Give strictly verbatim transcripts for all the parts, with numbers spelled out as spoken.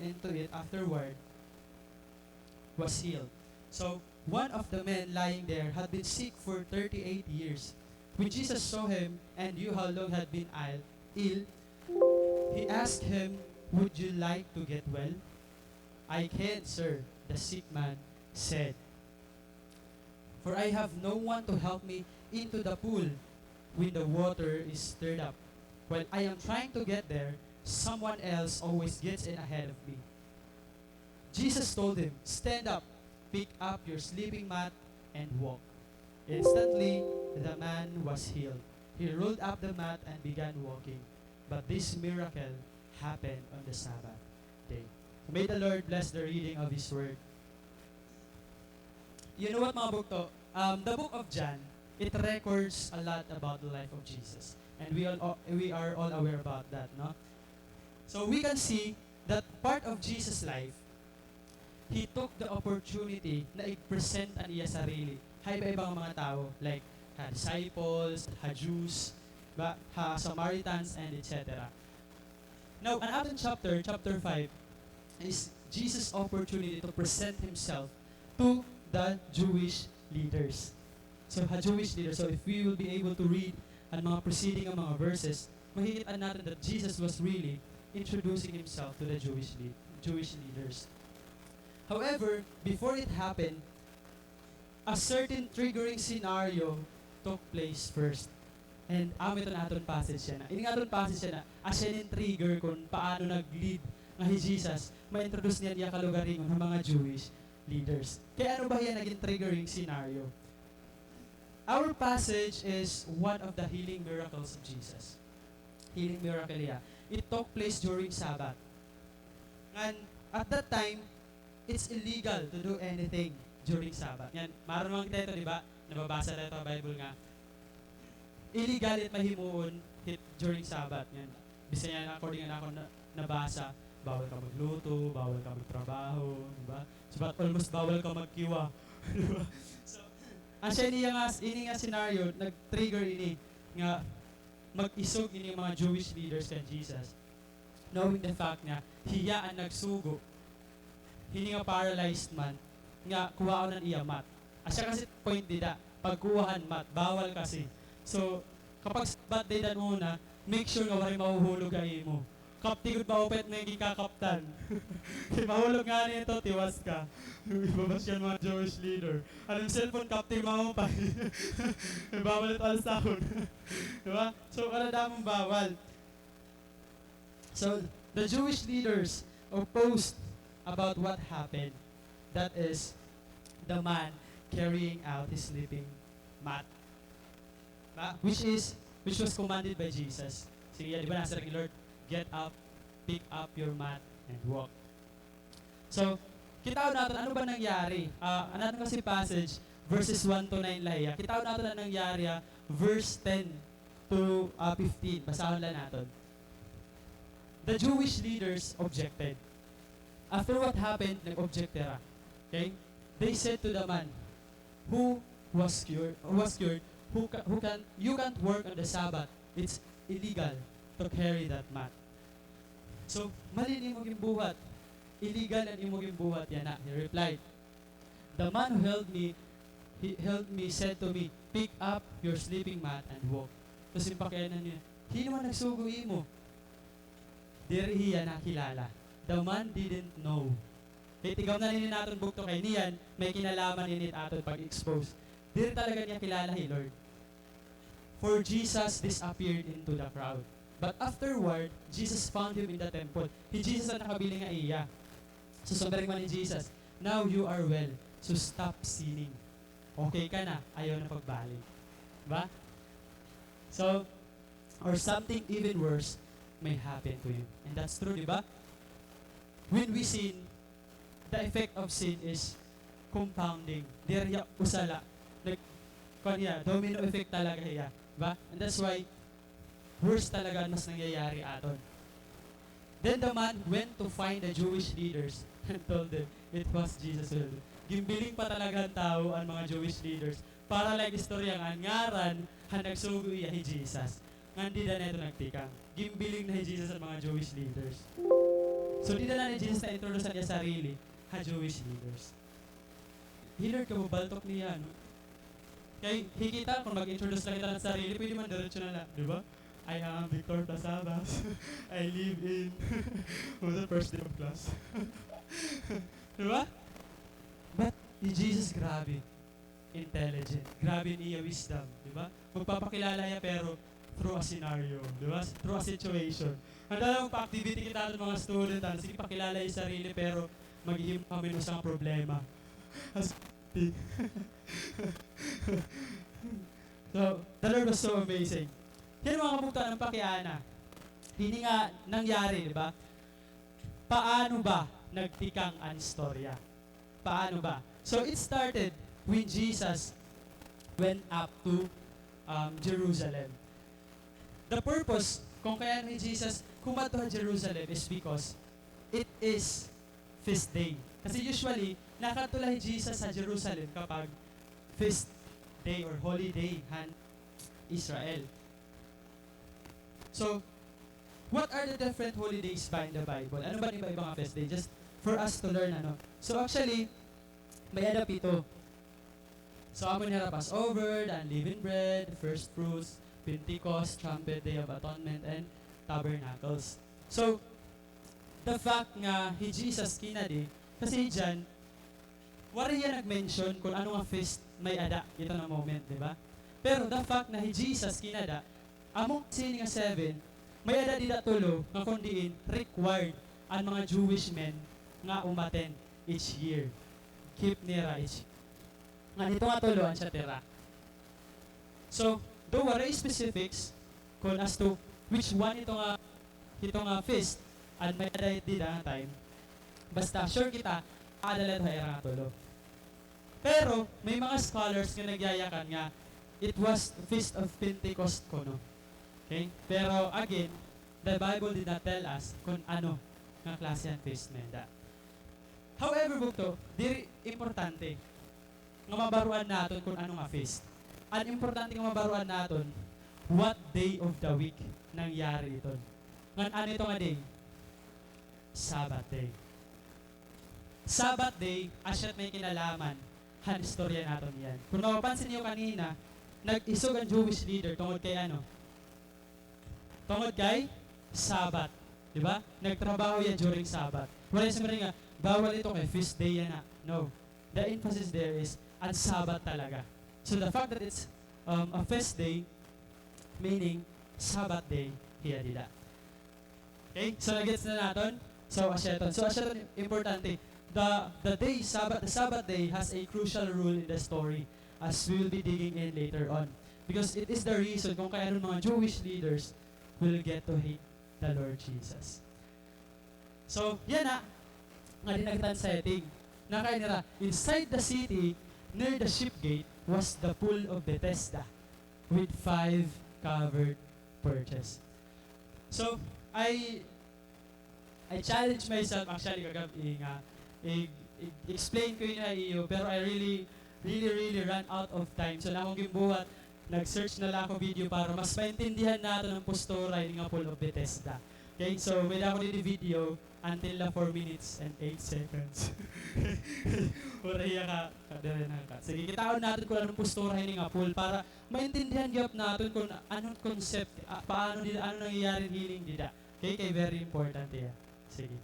into it afterward was healed. So, one of the men lying there had been sick for thirty-eight years. When Jesus saw him and knew how long had been ill, ill, he asked him, "Would you like to get well?" "I can't, sir," the sick man said, "for I have no one to help me into the pool when the water is stirred up. While I am trying to get there, someone else always gets in ahead of me." Jesus told him, "Stand up, pick up your sleeping mat, and walk." Instantly, the man was healed. He rolled up the mat and began walking. But this miracle happened on the Sabbath day. May the Lord bless the reading of His word. You know what, mga bugto? Um, the book of John, it records a lot about the life of Jesus. And we all, we are all aware about that, no? So we can see that part of Jesus' life, he took the opportunity na i-present an iya sarili ha iba-iba nga mga tawo, like ha disciples, ha Jews, ba, ha Samaritans, and et cetera. Now, an aton chapter, chapter five, is Jesus' opportunity to present himself to the Jewish leaders. So, ha Jewish leaders. So, if we will be able to read an mga preceding nga mga verses, makikita naton that Jesus was really introducing himself to the Jewish lead-, Jewish leaders. However, before it happened, a certain triggering scenario took place first. And amo iton aton passage yana. Ini nga aton passage yana, asya ini trigger kon paano nag-lead nga hi Jesus, ma-introduce niya an iya kalugaringon ha mga Jewish leaders. Kay ano ba hiya naging triggering scenario? Our passage is one of the healing miracles of Jesus. Healing miracle hiya. It took place during Sabbath. Ngan, at that time, it's illegal to do anything during Sabbath. Ngan, maaram naman kita ito, di ba? Nababasa ta ito ha Bible nga, illegal it mahimuon hit during Sabbath. Ngan, bisan yana, according nga akon na-, nabasa, bawal ka magluto, bawal ka magtrabaho, di ba? So, but almost bawal ka magkiwa. Di ba? So, asya ini nga, ini nga scenario, nag-trigger ini nga mag-isog ini mga Jewish leaders kan Jesus, knowing the fact nga hiya an nagsugo hini nga paralyzed man nga kuhaon an iya mat. Asya kasi point dida, pagkuha han mat, bawal kasi. So, kapag Sabbath day dan una, make sure nga waray mahuhulog ha imo. Kapti gud maupay it mga ginkakaptan. Kay mahulog ngani ito, tiwas ka. Ibabash ka han mga Jewish leader. An im cellphone, kapti maupay. Bawal it alsahon. Di ba? So, wala damon bawal. So, the Jewish leaders opposed about what happened. That is, the man carrying out his sleeping mat. Ba? Which is, which was commanded by Jesus. Sige, di ba nasiring ni Lord, "Get up, pick up your mat, and walk." So, kitaon naton ano ba nangyari. Ah, an aton kasi passage, verses one to nine la hiya. Kitaon naton an nangyari, ah, verse ten to, ah, fifteen. Basahon la naton. The Jewish leaders objected. After what happened, nag-object hira. Okay? They said to the man who was cured, who was cured, "Who ca-, who can, you can't work on the Sabbath. It's illegal to carry that mat." So, mali an imo ginbuhat. Illegal an imo ginbuhat yana, he replied. "The man who held me, he held me said to me, 'Pick up your sleeping mat and walk.'" Tapos ginpakianan niya, "Hin-o man nagsugo imo?" Diri hiya nakilala. The man didn't know. Kay tigamnan ini naton bugto kay niyan, may kinalaman ini it aton pag-expose. Diri talaga niya kilala hi Lord. For Jesus disappeared into the crowd. But afterward, Jesus found him in the temple. Hi Jesus an nakabilin ha iya. So, siring man ni Jesus, "Now you are well, so stop sinning. Okay ka na, ayaw na pagbalik." Ba? So, or something even worse may happen to you. And that's true, di ba? When we sin, the effect of sin is compounding. Diri hiya usa la. Nag-, kuan hiya, domino effect talaga hiya. Ba? And that's why, worse talaga an mas nangyayari aton. Then the man went to find the Jewish leaders and told them it was Jesus who healed him. Ginbiling pa talaga han tawo an mga Jewish leaders para la ig-istorya nga an ngaran han nagsugo iya hi Jesus. Ngan dida na ito nagtikang. Ginbiling na hi Jesus han mga Jewish leaders. So, dida na ni Jesus na-introduce an iya sarili ha Jewish leaders. Hi Lord, kababaltok niya, no? Kay, hi kita, kon mag-introduce la kita han sarili, pwede man diretso na la, di ba? "I am Victor Plasabas. I live in," what was the first day of class? Di ba? But, hi Jesus, grabe. Intelligent. Grabe an iya wisdom, di ba? Magpapakilala hiya, pero through a scenario, di ba? Through a situation. Handa la magpa-activity kita aton mga student, ano, sige, pakilala it sarili, pero maghihimo kami hin usa nga problema. As, so, the Lord was so amazing. Yan, mga kabugtoan, an pakiana. Hini nga nangyari, di ba? Paano ba nagtikang an istorya? Paano ba? So, it started when Jesus went up to, um, Jerusalem. The purpose kon kay ano hi Jesus kumadto ha Jerusalem is because it is feast day. Kasi usually, nakadto la hi Jesus ha Jerusalem kapag feast day or holiday han Israel. So, what are the different holidays ba in the Bible? Ano ba an iba-iba nga feast day? Just for us to learn, ano? So, actually, may-ada pito. So, amo ini hira: Passover, the unleavened bread, first fruits, Pentecost, trumpet, Day of Atonement, and Tabernacles. So, the fact nga hi Jesus kinadi, kasi hi John, waray hiya nag-mention kon ano nga feast may-ada ito nga moment, di ba? Pero the fact na hi Jesus kinada, among sini nga seven, may-ada dida tulo nga kon diin required an mga Jewish men nga umattend each year. Keep nira each year. Ngan hito nga tulo an siya tira. So, though waray specifics kon as to which one ito nga, ito nga feast an may-ada dida nga time, basta sure kita, aada la ito ha ira nga tulo. Pero, may mga scholars nga nagyayakan nga it was Feast of Pentecost kuno. Okay? Pero, again, the Bible did not tell us kon ano nga klase han feast may-ada. However, bugto, diri importante nga mabaroan naton kon ano nga feast. An importante nga mabaroan naton, what day of the week nangyari iton. Ngan ano ito nga day? Sabbath day. Sabbath day, asya it may kinalaman han istorya naton niyan. Kon mapapansin niyo kanina, nag-isog an Jewish leader tungod kay ano? Tungod kay Sabbath. Di ba? Nagtrabaho hiya during Sabbath. Waray siya masiring nga, bawal ito kay feast day yana. No. The emphasis there is an Sabbath talaga. So the fact that it's, um, a feast day, meaning Sabbath day hiya dida. Okay? So, nagets na naton? So, asya iton. So, asya iton importante. The, the day, Sabbath, the Sabbath day has a crucial role in the story as we will be digging in later on. Because it is the reason kon kay ano mga Jewish leaders will get to hate the Lord Jesus. So, yana, nga dinagtan setting. Nakay nira, inside the city, near the sheep gate, was the pool of Bethesda, with five covered porches. So, I, I challenge myself, actually, kagab-i nga, i-, i-, explain ko ini ha iyo, pero I really, really, really run out of time. So, an akon ginbuhat, nag-search na la ako video para mas maintindihan naton an postura hini nga Pool of Bethesda. Okay, so may-ada ako didi video until the four minutes and eight seconds. Waray hiya ka, ka, diri na ka. Sige, kitaon naton kon ano an postura hini nga pool para maintindihan gihap naton kon ano an concept, ah, paano dida, ano nangyayari healing dida. Okay, kay very important hiya. Sige.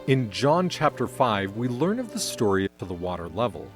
In John chapter five, we learn of the story to the water level.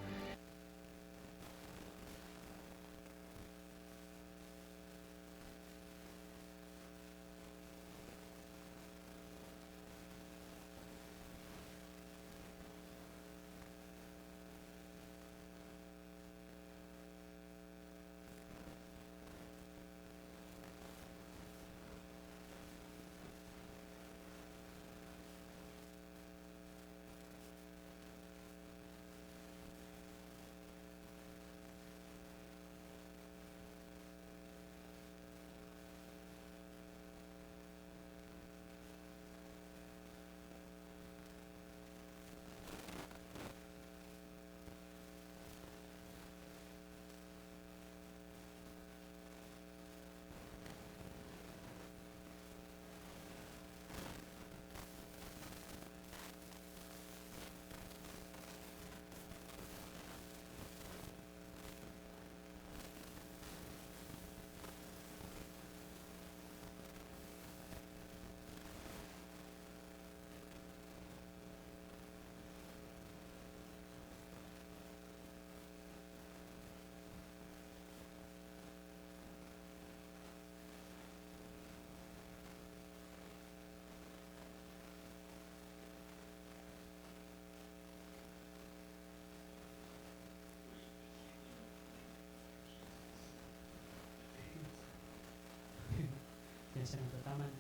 Yan siya nagtataman.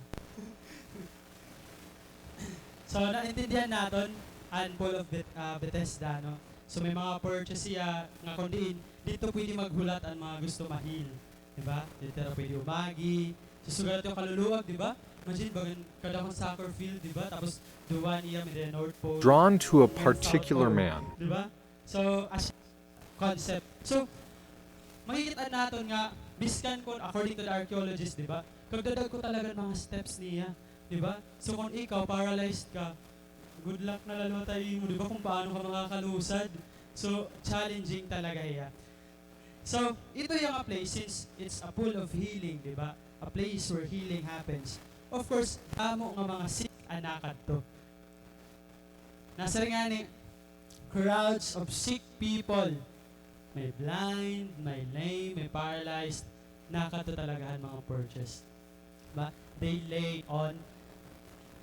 So, naintindihan naton an Pool of Beth-, ah, Bethesda, no? So, may mga porches siya nga kon diin, didto pwede maghulat an mga gusto ma-heal. Di ba? Didto ra pwede umagi. So, sugaran it iyo kaluluag, di ba? Imagine, bagan kadakon soccer field, di ba? Tapos, duwa niya, may North Pole, Drawn to a may South Pole, man. Di ba? So, as concept. So, makikita naton nga, biskan kon, according to the archaeologist, di ba? Kagdadagko talaga mga steps niya, di ba? So, kung ikaw, paralyzed ka, good luck na la liwat ha imo, di ba? Kung paano ka makakalusad. So, challenging talaga hiya. So, ito hiya nga place, since it's a pool of healing, di ba? A place where healing happens. Of course, damo nga mga sick an nakadto. Nasiring ngani, crowds of sick people. May blind, may lame, may paralyzed. Nakadto talaga han mga porches. Ba? They lay on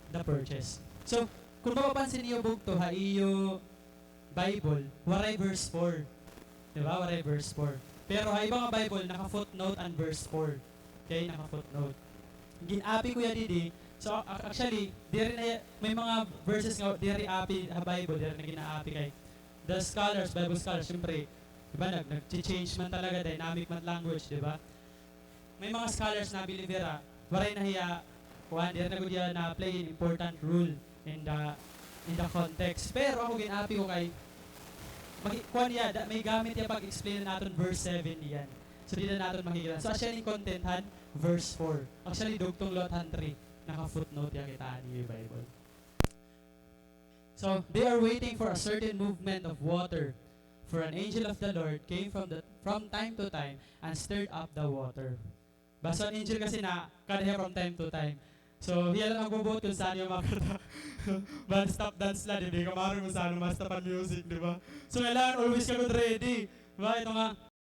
the porches. So, kung mapapansin niyo bugto ha iyo Bible, waray verse four. Di ba? Waray verse four. Pero ha iba nga Bible, naka-footnote an verse four. Okay? Naka-footnote. Gin-api ko hiya didi. So, ac-, actually, diri na, may mga verses nga diri api ha Bible, diri na gin-aapi kay the scholars, Bible scholars, syempre, di ba, nag-, nag-change man talaga, dynamic man language, di ba? May mga scholars na believe hira, waray na hiya, kuan, diri na gud hiya na-play an important role in the, in the context. Pero ako gin-api ko kay, maki-, kuan hiya, da-, may gamit hiya pag-explain naton verse seven niyan. So, dida naton makikita. So, asya ini content han verse four. Actually, dugtong liwat han three. Naka-footnote hiya, kitaa niyo Bible. So, they are waiting for a certain movement of water. For an angel of the Lord came from the, from time to time and stirred up the water. Basta an angel kasi na, kada hiya from time to time. So, hiya la nagbubuot kun saan hiya makita. Basta stop dance la, di, di ka maaram kun saan ma-stop an music, di ba? So, kailangan always ka gud ready. Di ba? Ito nga,